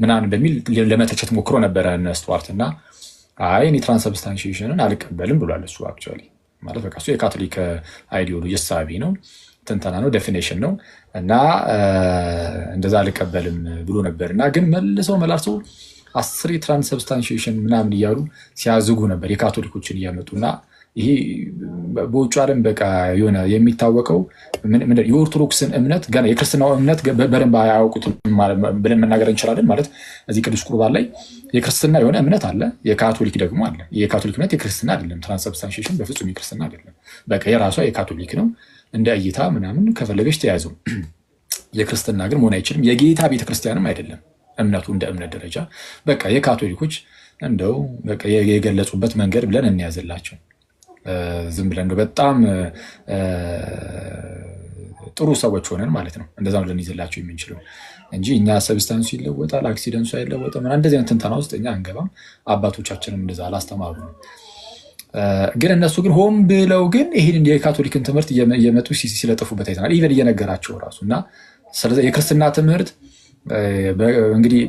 ምናምን በሚል ለመተቸት ሞክሮ ነበረ እነ ስቱዋርት። እና አይ እኔ transubstantiation ን አልቀበልም ብሏል። እሱ actually ማለት በቃ እሱ የካቶሊክ ideology እሳቤ ነው፣ ትንተና ነው፣ definition ነው እና እንደዛ አልቀበልም ብሎ ነበር። እና ግን መልሰው መላልሰው 10 transubstantiation ምናምን እያሉ ሲያዝጉ ነበር የካቶሊኮችን እያመጡ። እና ይሄ በውጭ ዓለም በቃ የሆነ የሚታወቀው የኦርቶዶክስን እምነት ገና የክርስትናው እምነት በደንብ አያውቁትም ብለን መናገር እንችላለን። ማለት እዚህ ቅዱስ ቁርባን ላይ የክርስትና የሆነ እምነት አለ፣ የካቶሊክ ደግሞ አለ። የካቶሊክ እምነት የክርስትና አይደለም። Transubstantiation በፍጹም የክርስትና አይደለም። በቃ የራሷ የካቶሊክ ነው። እንደ እይታ ምናምን ከፈለገች ተያዘው። የክርስትና ግን መሆን አይችልም። የጌታ ቤተክርስቲያንም አይደለም እምነቱ እንደ እምነት ደረጃ። በቃ የካቶሊኮች እንደው በቃ የገለጹበት መንገድ ብለን እንያዝላቸው። ዝም ብለን እንደው በጣም ጥሩ ሰዎች ሆነን ማለት ነው እንደዛ ነው ልንይዝላቸው የምንችለው እንጂ እኛ substance ኡ ይለወጣል፣ accident ኡ አይለወጥም፣ እንደዚህ አይነት ትንተና ውስጥ እኛ አንገባም። አባቶቻችንም እንደዛ አላስተማሩንም። ግን እነሱ ግን ሆን ብለው ግን ይህን የካቶሊክን ትምህርት እየመጡ ሲለጥፉበት አይተናል። Even እየነገራቸው ራሱ። እና ስለዚህ የክርስትና ትምህርት እንግዲህ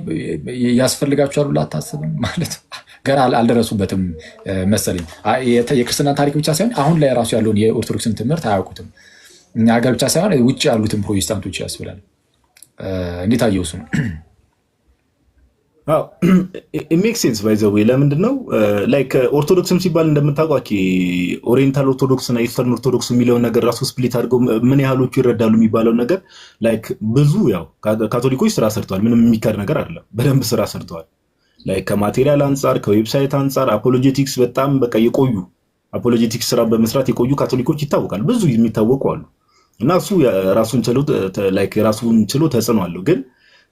ያስፈልጋቸዋል ብለህ አታስብም? ማለት ገና አልደረሱበትም መሰለኝ። የክርስትና ታሪክ ብቻ ሳይሆን አሁን ላይ ራሱ ያለውን የኦርቶዶክስን ትምህርት አያውቁትም። እኛ ሀገር ብቻ ሳይሆን ውጭ ያሉትን ፕሮቴስታንቶች ያስብላል። እንዴት አየው እሱን? Make sense, by the way። ለምንድን ነው like ኦርቶዶክስም ሲባል እንደምታውቀው Oriental Orthodox እና Eastern Orthodox የሚለውን ነገር ራሱ split አድርገው ምን ያህሎቹ ይረዳሉ የሚባለው ነገር like ብዙ ያው ካቶሊኮች ስራ ሰርተዋል። ምንም የሚካድ ነገር አይደለም። በደንብ ስራ ሰርተዋል። Like ከ material አንጻር፣ ከ website አንጻር apologetics በጣም በቃ የቆዩ apologetics ስራ በመስራት የቆዩ ካቶሊኮች ይታወቃል። ብዙ የሚታወቁ አሉ እና እሱ ራሱን ችሎ like የራሱን ችሎ ተጽዕኖ አለው። ግን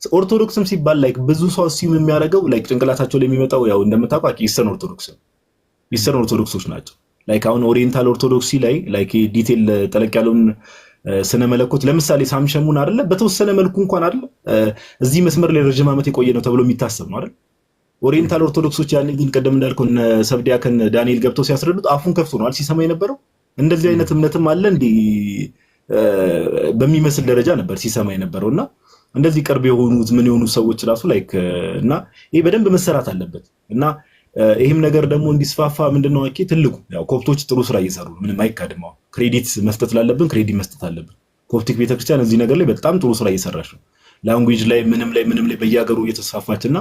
ኦርቶዶክስም ሲባል like ብዙ ሰው assume የሚያደርገው like ጭንቅላታቸው ላይ የሚመጣው ያው እንደምታውቀው Eastern Orthodox ነው። Eastern ኦርቶዶክሶች ናቸው። Like አሁን Oriental Orthodoxy ላይ like detail ጠለቅ ያለውን ስነ መለኮት ለምሳሌ ሳምሸሙን አይደለ በተወሰነ መልኩ እንኳን አይደለ እዚህ መስመር ላይ ረዥም ዓመት የቆየ ነው ተብሎ የሚታሰብ ነው አይደል? Oriental ኦርቶዶክሶች ያኔ ግን ቀደም እንዳልከው እነ ሰብዲያከን ዳንኤል ገብተው ሲያስረዱት አፉን ከፍቶ ነው ሲሰማ የነበረው። እንደዚህ አይነት እምነትም አለ እንዲህ በሚመስል ደረጃ ነበር ሲሰማ የነበረው። እና እንደዚህ ቅርብ የሆኑት ምን የሆኑ ሰዎች ራሱ like እና ይሄ በደንብ መሰራት አለበት። እና ይህም ነገር ደግሞ እንዲስፋፋ ምንድነው አኬ ትልቁ ያው ኮፕቶች ጥሩ ስራ እየሰሩ ነው። ምንም አይካድም። አሁን credit መስጠት ላለብን credit መስጠት አለብን። ኮፕቲክ ቤተክርስቲያን እዚህ ነገር ላይ በጣም ጥሩ ስራ እየሰራች ነው። Language ላይ ምንም ላይ ምንም ላይ በየሀገሩ እየተስፋፋች እና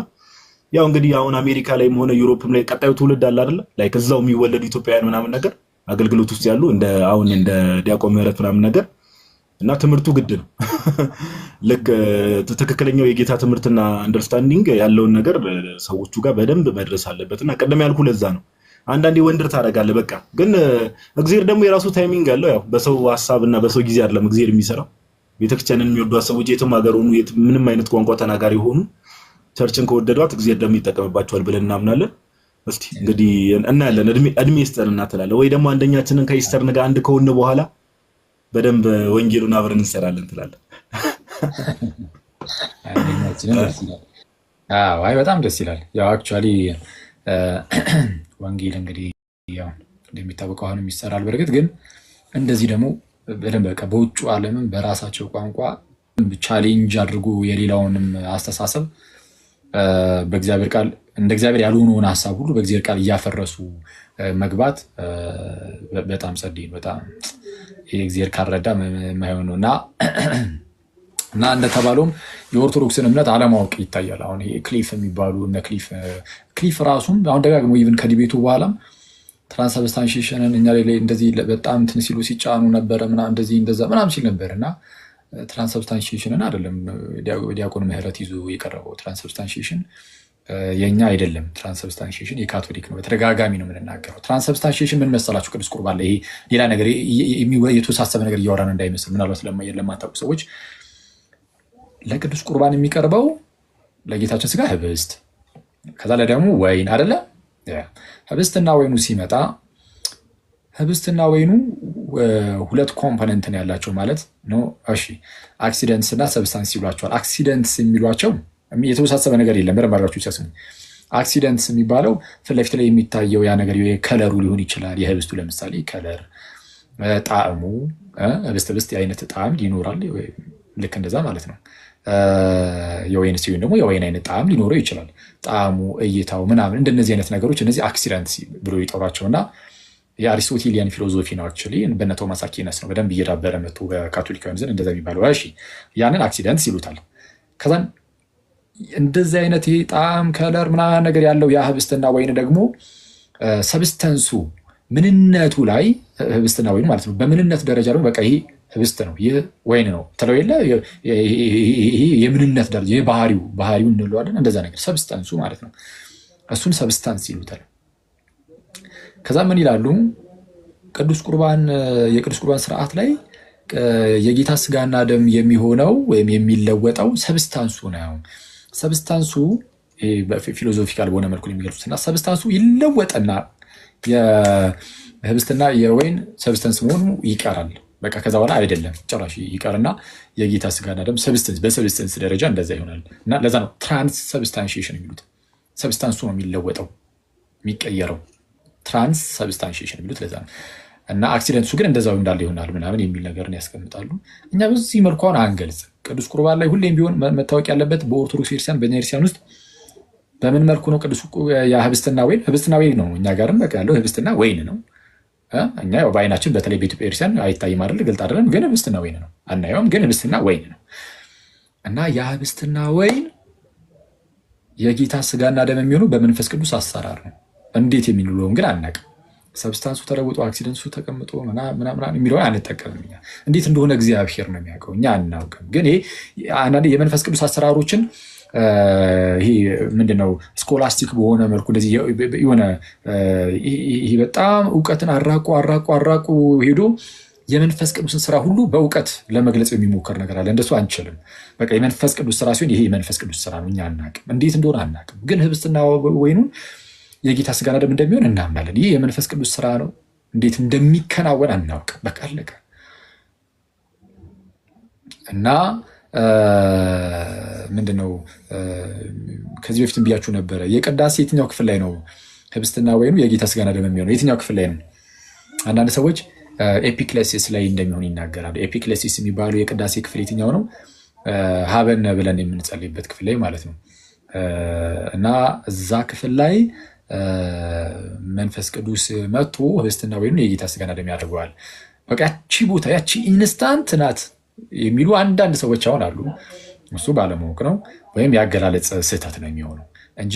ያው እንግዲህ አሁን አሜሪካ ላይም ሆነ Europe ም ላይ ቀጣዩ ትውልድ አለ አይደለ like እዛው የሚወለዱ ኢትዮጵያውያን ምናምን ነገር አገልግሎት ውስጥ ያሉ እንደ አሁን እንደ ዲያቆን ምህረት ምናምን ነገር እና ትምህርቱ ግድ ነው። ልክ ትክክለኛው የጌታ ትምህርትና understanding ያለውን ነገር ሰዎቹ ጋር በደንብ መድረስ አለበት። እና ቀደም ያልኩ ለዛ ነው። አንዳንዴ wonder ታደርጋለህ። በቃ ግን እግዚአብሔር ደግሞ የራሱ timing አለው። ያው በሰው ሀሳብ እና በሰው ጊዜ አይደለም እግዚአብሔር የሚሰራው። ቤተክርስቲያንን የሚወዷት ሰዎች የትም ሀገር ሆኑ ምንም አይነት ቋንቋ ተናጋሪ ሆኑ church ን ከወደዷት እግዚአብሔር ደግሞ ይጠቀምባቸዋል ብለን እናምናለን። እስቲ እንግዲህ እናያለን። እድሜ ይስጠን እና ትላለህ ወይ ደግሞ አንደኛችንን ከ Eastern ጋር አንድ ከሆነ በኋላ በደንብ ወንጌሉን አብረን እንሰራለን ትላለህ። አንደኛችንን ደስ ይላል። አዎ፣ አይ በጣም ደስ ይላል። ያው actually ወንጌል እንግዲህ ያው እንደሚታወቀው አሁንም ይሰራል። በእርግጥ ግን እንደዚህ ደግሞ በደንብ በቃ በውጩ ዓለምም በራሳቸው ቋንቋ challenge አድርጎ የሌላውንም አስተሳሰብ በእግዚአብሔር ቃል እንደ እግዚአብሔር ያልሆነውን ሀሳብ ሁሉ በእግዚአብሔር ቃል እያፈረሱ መግባት በጣም ጸዴ ነው። በጣም ይሄ እግዚአብሔር ካልረዳ የማይሆን ነው። እና እንደተባለውም የኦርቶዶክስን እምነት አለማወቅ ይታያል። አሁን ይሄ ክሊፍ የሚባሉ እነ ክሊፍ፣ ክሊፍ ራሱም አሁን ደጋግሞ even ከ debate ኡ በኋላም transubstantiation ን እኛ ላይ እንደዚህ በጣም እንትን ሲሉ ሲጫኑ ነበረ ምናምን እንደዚህ እንደዛ ምናምን ሲል ነበር። እና transubstantiation ን አይደለም ዲያቆን ምህረት ይዞ የቀረበው። Transubstantiation የእኛ አይደለም። Transubstantiation የካቶሊክ ነው። በተደጋጋሚ ነው የምንናገረው። Transubstantiation ምን መሰላችሁ? ቅዱስ ቁርባን ላይ ይሄ ሌላ ነገር የተወሳሰበ ነገር እያወራን እንዳይመስል ምናልባት ለማታውቁ ሰዎች፣ ለቅዱስ ቁርባን የሚቀርበው ለጌታችን ስጋ ህብስት፣ ከዛ ላይ ደግሞ ወይን አደለ? ህብስትና ወይኑ ሲመጣ ህብስትና ወይኑ ሁለት component ነው ያላቸው ማለት ነው። እሺ accidents እና substance ይሏቸዋል። Accidents የሚሏቸው የተወሳሰበ ነገር የለም። በደንብ አድርጋችሁ ሲያስሙ accidents የሚባለው ፊት ለፊት ላይ የሚታየው ያ ነገር color ኡ ሊሆን ይችላል። የህብስቱ ለምሳሌ color፣ ጣዕሙ፣ ህብስት ህብስት የአይነት ጣዕም ይኖራል። ልክ እንደዛ ማለት ነው። የወይን ሲሆን ደግሞ የወይን አይነት ጣዕም ሊኖረው ይችላል። ጣዕሙ፣ እይታው ምናምን እንደነዚህ አይነት ነገሮች እነዚህ accident ብሎ ይጠሯቸውና የ Aristotelian philosophy ነው actually፣ በነ ቶማስ አኪነስ ነው በደንብ እየዳበረ መጥቶ በካቶሊካውያን ዘንድ እንደዛ የሚባለው። እሺ ያንን accident ይሉታል። ከዛን እንደዚህ አይነት ይሄ ጣዕም፣ color ምናምን ነገር ያለው ያ ህብስትና ወይን ደግሞ substance ኡ ምንነቱ ላይ፣ ህብስትና ወይኑ ማለት ነው። በምንነት ደረጃ ደግሞ በቃ ይሄ ህብስት ነው፣ ይህ ወይን ነው ትለው የለ፣ ይሄ የምንነት ደረጃ፣ ይሄ ባህሪው እንለዋለን። እንደዛ ነገር substance ኡ ማለት ነው። እሱን substance ይሉታል። ከዛ ምን ይላሉ? ቅዱስ ቁርባን፣ የቅዱስ ቁርባን ስርዓት ላይ የጌታ ስጋና ደም የሚሆነው ወይም የሚለወጠው substance ኡ ነው። Substance ኡ philosophical በሆነ መልኩ የሚገልጹት እና substance ኡ ይለወጥና የህብስትና የወይን substance መሆኑ ይቀራል። በቃ ከዛ በኋላ አይደለም፣ ጭራሽ ይቀርና የጌታ ስጋና ደም substance፣ በ substance ደረጃ እንደዛ ይሆናል። እና ለዛ ነው transubstantiation የሚሉት። Substance ኡ ነው የሚለወጠው፣ የሚቀየረው። Transubstantiation የሚሉት ለዛ ነው። እና accidents ኡ ግን እንደዛው እንዳለ ይሆናል ምናምን የሚል ነገርን ያስቀምጣሉ። እኛ በዚህ መልኩ አሁን አንገልጽም። ቅዱስ ቁርባን ላይ ሁሌም ቢሆን መታወቅ ያለበት በኦርቶዶክስ ቤተክርስቲያን፣ በቤተክርስቲያን ውስጥ በምን መልኩ ነው ቅዱስ ህብስትና ወይን? ህብስትና ወይን ነው። እኛ ጋርም በቃ ያለው ህብስትና ወይን ነው። እኛ ያው በአይናችን በተለይ በኢትዮጵያ ቤተክርስቲያን አይታይም አይደል? ግልጥ አይደለም፣ ግን ህብስትና ወይን ነው። አናየውም፣ ግን ህብስትና ወይን ነው። እና ያ ህብስትና ወይን የጌታ ስጋና ደም የሚሆነው በመንፈስ ቅዱስ አሰራር ነው። እንዴት የሚለውን ግን አናውቅም። Substance ኡ ተለውጦ accidents ኡ ተቀምጦ ምናምን የሚለውን አንጠቀምም። እኛ እንዴት እንደሆነ እግዚአብሔር ነው የሚያውቀው፣ እኛ አናውቅም። ግን ይሄ አንዳንዴ የመንፈስ ቅዱስ አሰራሮችን ይሄ ምንድነው scholastic በሆነ መልኩ እንደዚህ የሆነ ይሄ በጣም እውቀትን አራቆ አራቆ አራቆ ሄዶ የመንፈስ ቅዱስን ስራ ሁሉ በእውቀት ለመግለጽ የሚሞከር ነገር አለ። እንደሱ አንችልም። በቃ የመንፈስ ቅዱስ ስራ ሲሆን ይሄ የመንፈስ ቅዱስ ስራ ነው። እኛ አናውቅም፣ እንዴት እንደሆነ አናውቅም። ግን ህብስትና ወይኑን የጌታ ስጋና ደም እንደሚሆን እናምናለን። ይህ የመንፈስ ቅዱስ ስራ ነው። እንዴት እንደሚከናወን አናውቅም። በቃ አለቀ። እና ምንድነው፣ ከዚህ በፊትም ብያችሁ ነበረ። የቅዳሴ የትኛው ክፍል ላይ ነው ህብስትና ወይኑ የጌታ ስጋና ደም የሚሆነው? የትኛው ክፍል ላይ ነው? አንዳንድ ሰዎች epiclesis ላይ እንደሚሆን ይናገራሉ። Epiclesis የሚባለው የቅዳሴ ክፍል የትኛው ነው? ሀበነ ብለን የምንጸልይበት ክፍል ላይ ማለት ነው። እና እዛ ክፍል ላይ መንፈስ ቅዱስ መጥቶ ህብስትና ወይኑን የጌታ ስጋና ደም ያደርገዋል። በቃ ያቺ ቦታ፣ ያቺ instant ናት የሚሉ አንዳንድ ሰዎች አሁን አሉ። እሱ ባለማወቅ ነው ወይም የአገላለጽ ስህተት ነው የሚሆነው እንጂ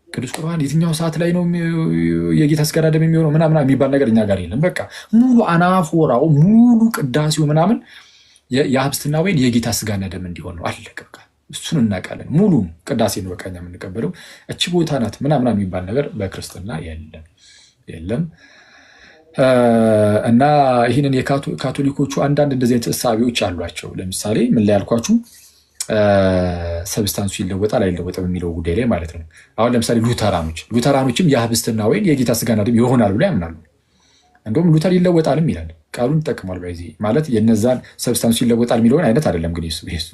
ቅዱስ ቁርባን የትኛው ሰዓት ላይ ነው የጌታ ስጋና ደም የሚሆነው ምናምን የሚባል ነገር እኛ ጋር የለም። በቃ ሙሉ anaphora ው፣ ሙሉ ቅዳሴው ምናምን የህብስትና ወይን የጌታ ስጋና ደም እንዲሆን ነው። አለቀ። በቃ እሱን እናውቃለን። ሙሉ ቅዳሴ ነው በቃ እኛ የምንቀበለው። እቺ ቦታ ናት ምናምን የሚባል ነገር በክርስትና የለም፣ የለም። እና ይህንን የካቶሊኮቹ አንዳንድ እንደዚህ አይነት እሳቤዎች አሏቸው። ለምሳሌ ምን ላይ ያልኳችሁ፣ substance ኡ ይለወጣል አይለወጥም የሚለው ጉዳይ ላይ ማለት ነው። አሁን ለምሳሌ ሉተራኖችም የህብስትና ወይን የጌታ ስጋና ደም ይሆናል ብሎ ያምናሉ። እንደውም ሉተር ይለወጣልም ይላል፣ ቃሉን ይጠቀማል። በዚህ ማለት የነዛን substance ኡ ይለወጣል የሚለውን አይነት አይደለም። ግን የሱ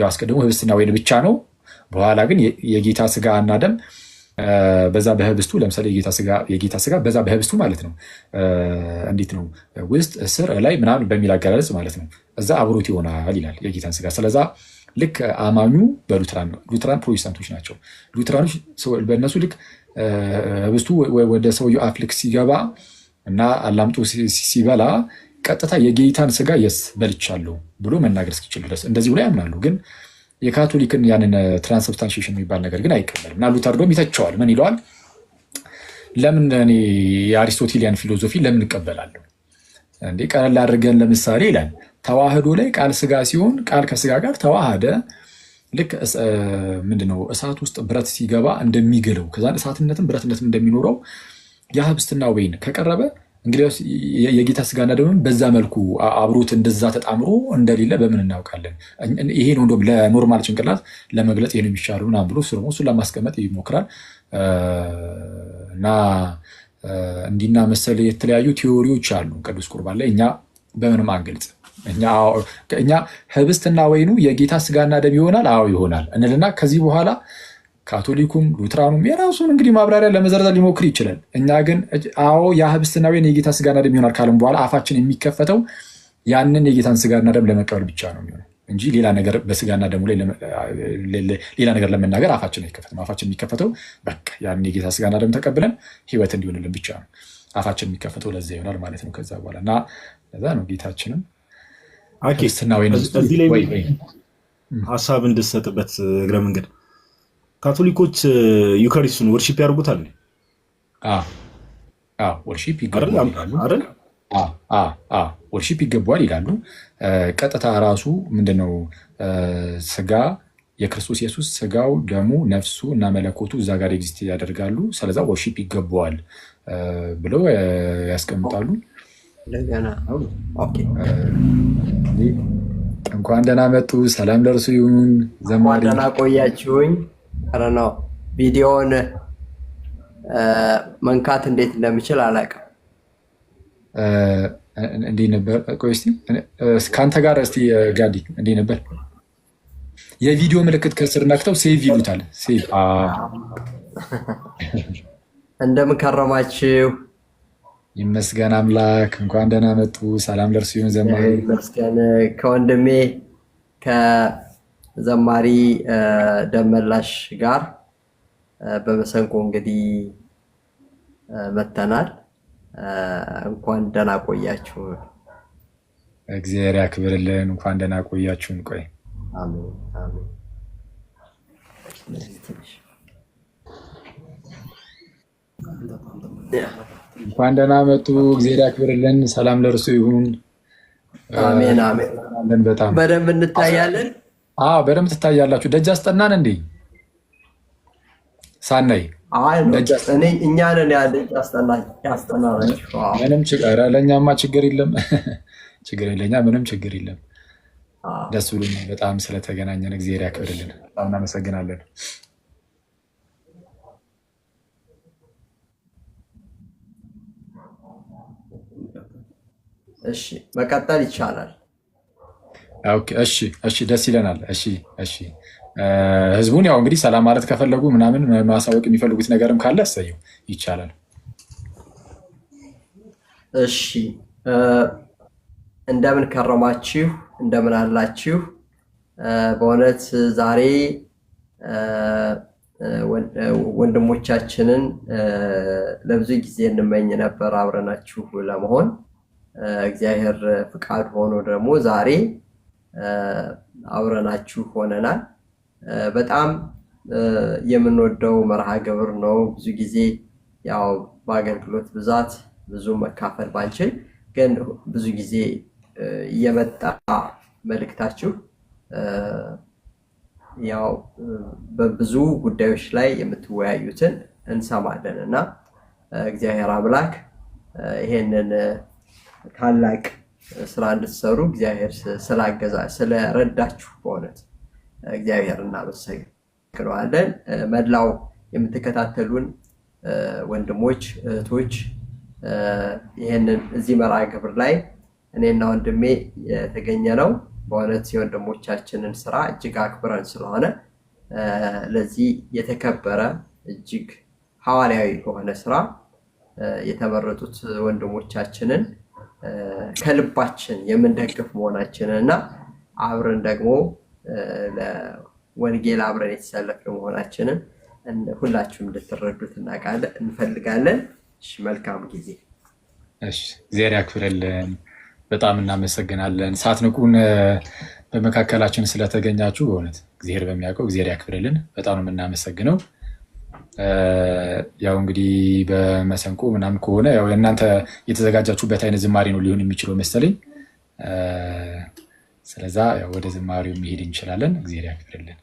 ያው አስቀድሞ ህብስትና ወይን ብቻ ነው። በኋላ ግን የጌታ ስጋና ደም በዛ በህብስቱ፣ ለምሳሌ የጌታ ስጋ በዛ በህብስቱ ማለት ነው፣ እንዴት ነው፣ ውስጥ፣ ስር ላይ ምናምን በሚል አገላለጽ ማለት ነው፣ እዛ አብሮት ይሆናል ይላል የጌታን ስጋ። ስለዛ ልክ አማኙ በሉትራን፣ ሉትራን ፕሮቴስታንቶች ናቸው። ሉትራኖች በእነሱ ልክ ህብስቱ ወደ ሰውየው አፍ ልክ ሲገባ እና አላምጦ ሲበላ ቀጥታ የጌታን ስጋ yes በልቻለሁ ብሎ መናገር እስኪችል ድረስ እንደዚህ ብሎ ያምናሉ። ግን የካቶሊክን ያንን transubstantiation የሚባል ነገር ግን አይቀበልም እና ሉተር ደግሞ ይተቸዋል። ምን ይለዋል? ለምን እኔ የ Aristotelian philosophy ለምን እቀበላለሁ? እንዴ ቀለል አድርገን ለምሳሌ ይላል፣ ተዋህዶ ላይ ቃል ስጋ ሲሆን ቃል ከስጋ ጋር ተዋሃደ። ልክ ምንድነው እሳት ውስጥ ብረት ሲገባ እንደሚግለው፣ ከዛ እሳትነትም ብረትነትም እንደሚኖረው ያ ህብስትና ወይን ከቀረበ እንግዲያውስ የጌታ ስጋና ደምም በዛ መልኩ አብሮት እንደዛ ተጣምሮ እንደሌለ በምን እናውቃለን? ይሄ ነው እንደውም ለ normal ጭንቅላት ለመግለጽ ይሄ ነው የሚሻለው ምናምን ብሎ እሱ ደግሞ እሱን ለማስቀመጥ ይሞክራል። እና እንዲና መሰል የተለያዩ theory ዎች አሉ ቅዱስ ቁርባን ላይ። እኛ በምንም አንገልጽ። እኛ ህብስትና ወይኑ የጌታ ስጋና ደም ይሆናል፣ አዎ ይሆናል እንልና ከዚህ በኋላ ካቶሊኩም ሉትራኑም የራሱን እንግዲህ ማብራሪያ ለመዘርዘር ሊሞክር ይችላል። እኛ ግን አዎ ያ ህብስትና ወይን የጌታ ስጋና ደም ይሆናል ካለም በኋላ አፋችን የሚከፈተው ያንን የጌታን ስጋና ደም ለመቀበል ብቻ ነው የሚሆነው። እንጂ ሌላ ነገር በስጋና ደሙ ላይ ሌላ ነገር ለመናገር አፋችን አይከፈትም። አፋችን የሚከፈተው በቃ ያን የጌታ ስጋና ደም ተቀብለን ህይወት እንዲሆንልን ብቻ ነው። አፋችን የሚከፈተው ለዛ ይሆናል ማለት ነው። ከዛ በኋላ እና ለዛ ነው ጌታችንም ህብስትና ወይን እዚህ ላይ ሀሳብ እንድሰጥበት እግረ መንገድ ካቶሊኮች Eucharist ኡን worship ያደርጉታል። Worship ይገባዋል ይላሉ። Worship ይገባዋል ይላሉ። ቀጥታ ራሱ ምንድነው ስጋ የክርስቶስ ኢየሱስ ስጋው፣ ደሙ፣ ነፍሱ እና መለኮቱ እዛ ጋር exist ያደርጋሉ። ስለዛ worship ይገባዋል ብለው ያስቀምጣሉ። እንኳን ደህና መጡ። ሰላም ለእርሱ ይሁን። ዘማሪ ደህና ቆያችሁኝ። ኧረ ነው ቪዲዮውን መንካት እንዴት እንደምችል አላውቅም። እንዴት ነበር? ቆይ እስኪ ከአንተ ጋር እስኪ ጋዲ እንዴት ነበር? የቪዲዮ ምልክት ከስር ነክተው save ይሉታል። Save። እንደምን ከረማችሁ? ይመስገን አምላክ። እንኳን ደህና መጡ። ሰላም ለእርሱ ይሁን። ዘማሪ ይመስገን። ከወንድሜ ከዘማሪ ደመላሽ ጋር በመሰንቆ እንግዲህ መተናል። እንኳን ደህና ቆያችሁ። እግዚአብሔር ያክብርልን። እንኳን ደህና ቆያችሁን። ቆይ አሜን አሜን። እንኳን ደህና መጡ። እግዚአብሔር ያክብርልን። ሰላም ለእርሱ ይሁን። አሜን አሜን። በጣም በደንብ እንታያለን። አዎ በደንብ ትታያላችሁ። ደጅ አስጠናን እንዴ ሳናይ እኛ ነን ያስጠናናችሁ። ምንም ችግር ለእኛማ ችግር የለም። ችግር ለእኛ ምንም ችግር የለም። ደስ ብሎኛል በጣም ስለተገናኘን። እግዚአብሔር ያክብርልን። በጣም እናመሰግናለን። እሺ መቀጠል ይቻላል። እሺ እሺ፣ ደስ ይለናል። እሺ እሺ። ህዝቡን ያው እንግዲህ ሰላም ማለት ከፈለጉ ምናምን ማሳወቅ የሚፈልጉት ነገርም ካለ እሰየው ይቻላል። እሺ እንደምን ከረማችሁ? እንደምን አላችሁ? በእውነት ዛሬ ወንድሞቻችንን ለብዙ ጊዜ እንመኝ ነበር አብረናችሁ ለመሆን። እግዚአብሔር ፍቃድ ሆኖ ደግሞ ዛሬ አብረናችሁ ሆነናል። በጣም የምንወደው መርሃ ግብር ነው። ብዙ ጊዜ ያው በአገልግሎት ብዛት ብዙ መካፈል ባንችል፣ ግን ብዙ ጊዜ እየመጣ መልእክታችሁ ያው በብዙ ጉዳዮች ላይ የምትወያዩትን እንሰማለን እና እግዚአብሔር አምላክ ይሄንን ታላቅ ስራ እንድትሰሩ እግዚአብሔር ስላገዛ ስለረዳችሁ በእውነት እግዚአብሔር እናመሰግነዋለን። መላው የምትከታተሉን ወንድሞች እህቶች፣ ይህንን እዚህ መርሃ ግብር ላይ እኔና ወንድሜ የተገኘ ነው በእውነት የወንድሞቻችንን ስራ እጅግ አክብረን ስለሆነ ለዚህ የተከበረ እጅግ ሐዋርያዊ በሆነ ስራ የተመረጡት ወንድሞቻችንን ከልባችን የምንደግፍ መሆናችንን እና አብረን ደግሞ ለወንጌል አብረን የተሰለፍን መሆናችንን ሁላችሁም እንድትረዱት እናውቃለን እንፈልጋለን። እሺ፣ መልካም ጊዜ። እሺ፣ እግዚአብሔር ያክብርልን። በጣም እናመሰግናለን። ሳትንቁን በመካከላችን ስለተገኛችሁ በእውነት እግዚአብሔር በሚያውቀው እግዚአብሔር ያክብርልን። በጣም ነው የምናመሰግነው። ያው እንግዲህ በመሰንቆ ምናምን ከሆነ ያው እናንተ የተዘጋጃችሁበት አይነት ዝማሬ ነው ሊሆን የሚችለው መሰለኝ። ስለዛ ያው ወደ ዝማሬው መሄድ እንችላለን። እግዚአብሔር ያክብርልን።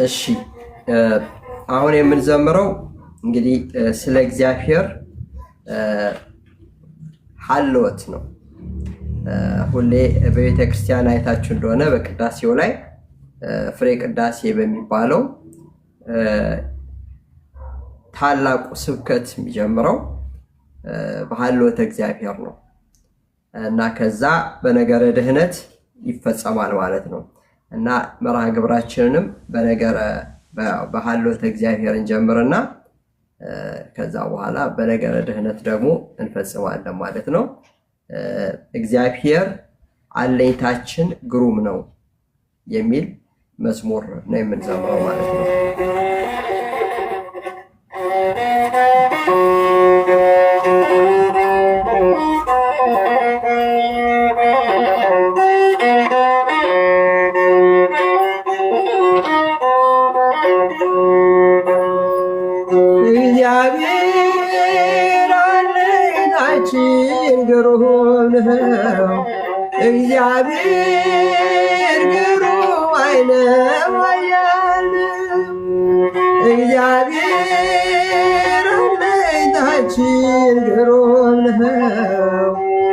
እሺ፣ አሁን የምንዘምረው እንግዲህ ስለ እግዚአብሔር ሀልወት ነው። ሁሌ በቤተ ክርስቲያን አይታችሁ እንደሆነ በቅዳሴው ላይ ፍሬ ቅዳሴ በሚባለው ታላቁ ስብከት የሚጀምረው በሀልወተ እግዚአብሔር ነው እና ከዛ በነገረ ድህነት ይፈጸማል ማለት ነው። እና መርሃ ግብራችንንም በነገረ በሀልወተ እግዚአብሔር እንጀምርና ከዛ በኋላ በነገረ ድህነት ደግሞ እንፈጽማለን ማለት ነው። እግዚአብሔር አለኝታችን ግሩም ነው የሚል መዝሙር ነው የምንዘምረው ማለት ነው። እግዚአብሔር አለኝታችን ግሩም ነው። እግዚአብሔር ግሩም አይነው ኃያል እግዚአብሔር አለኝታችን ግሩም ነው።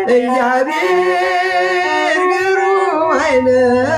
እግዚአብሔር ግሩም አይነው